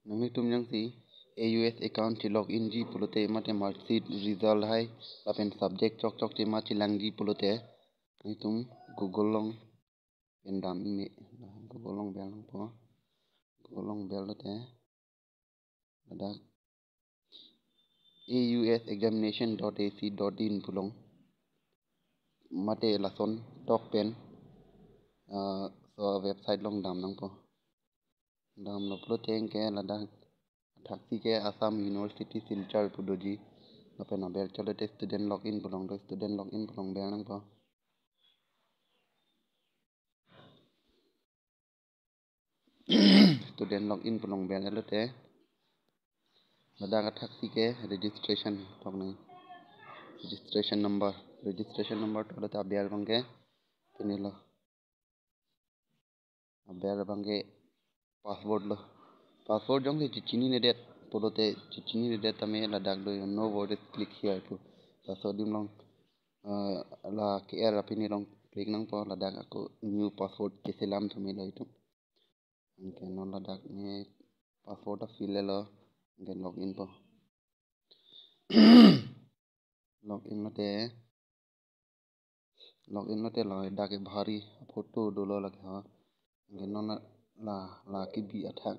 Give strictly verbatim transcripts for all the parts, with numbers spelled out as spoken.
Nanglitum jongsi A U S account chelogin ji pulote mate marksheet result hai lapen subject chokchok tema chelangji pulote nanglitum Google along pen dam-i me. Google along bel nangpo. Google along bel lote ladak A U S examination dot A C dot in pu along mate lason tok pen, ah, so website along dam nangpo. Damlo pulote anke ladak athaksi ke Assam University Silchar pu doji. Lapen aber chalote student login pu along do, student login pu along bel nangpo. Student login pu along bel lote ladak athaksi ke registration tok nang, registration number, registration number tok lote aber abangke pini lo. Aber abangke password lo. Password jongsi chechininedet pulote, chechininedet tame ladak do, no word is click here pu. Laso adim along, eh, la ke-er apini along click nangpo, ladak ako new password keselam tame lo itum. Anke non ladak ne password a fill lo, anke login po. Login lote, login lote ladak ke bhari photo dolo lake ha. Anke non la, la kebi athak,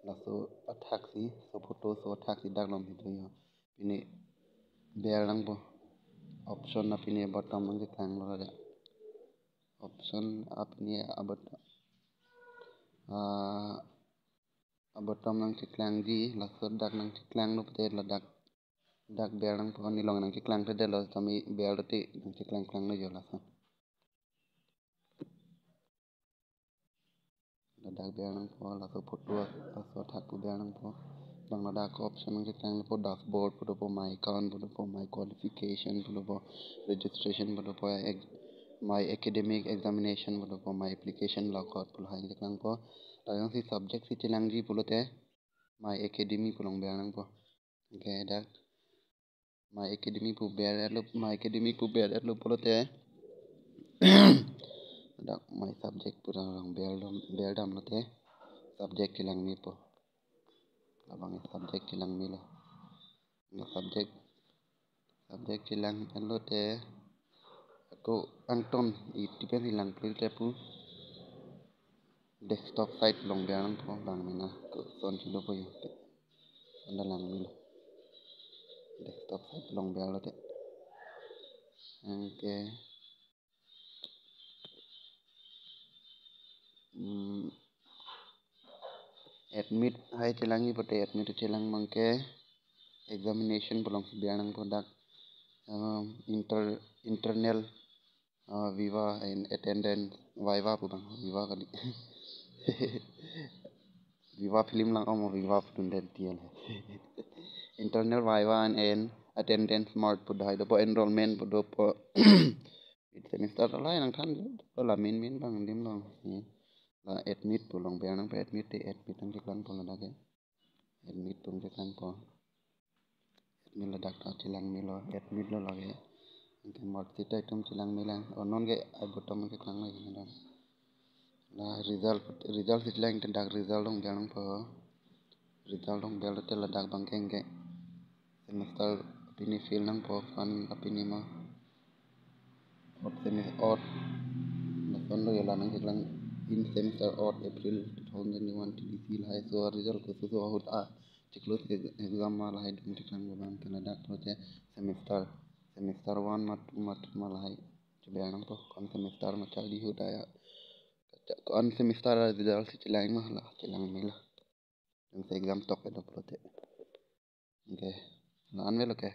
laso athaksi, so photo so athaksi dak lom hidoi ha. Pini bel nangpo. Option apini bottom nangkeklang lo ladak. Option apini abot, ah, abottom nangcheklangji, laso dak nangcheklang lo pute ladak, dak bel nangpo, nelong nangcheklang thedetlo, tame bel lote nangcheklang klang lo jo laso. Ladak bel nangpo, laso photo, laso athak pu bel nangpo. Bang ladak option nangcheklang lo po, dashboard pu dopo, my account pu dopo, my qualification pu dopo, registration pu dopo, ex-, my academic examination pu dopo, my application logout pu lahai nangcheklangpo. Ladak jongsi subject si chelangji pulote my academy pu along bel nangpo. Anke dak my academy pu bel-etlo, my academy pu bel-etlo pulote dak my subject pu along bel dam, bel dam lote subject chelang mepo. Labang subject chelang melo. Subject, subject chelang-et lote ako angton iti pen chelang plir te pu desktop site along bel nangpo, bang mena ako son chilo po yo. Anda lang melo. Desktop site along bel lote. Anke, hmm, admit hai chelangji pulote admit chelang abangke examination pu along bel nangpo dak, um, inter-, internal, uh, viva and attendance, viva pu bang, viva kali. Viva film lang om, viva pu dundet tiang. Internal viva and, and attendance mark pu lahai dopo, enrollment pu dopo. Fifth semester lahai nangthan dopo, la main main bang adim along. Hmm. La admit pu along bel nangpo, admit te admit nangcheklangpo ladak ke. Admit pu nangcheklangpo. Admit ladak ta chelang melo, admit lo lake. Anke marksheet ta itum chelang melang. O non ke ai bottom nangcheklang lagi ladak. La result, result si chelang te dak result along bel nangpo. Result along bel te ladak abangke anke semester apini fail nangpo, kan apini ma odd semis-, odd. Lason lo yo la nangcheklang, in semester odd April two thousand twenty-one T D C lahai, so result kososo ahut a chiklo exam ma lahai dun cheklang abangke ladak pulote semester, semester one ma two ma three ma lahai chebel nangpo, kon semester ma charli ahut a ya. Kon semester a result si chelang ma la chelang melo. Jongsi exam tok kedo pulote. Anke, la-an avelo ke.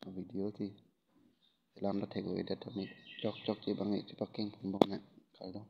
Video si chelang ta thek-o-edet tame chokchok si bang-i chepakeng pon bom nang. Kardom.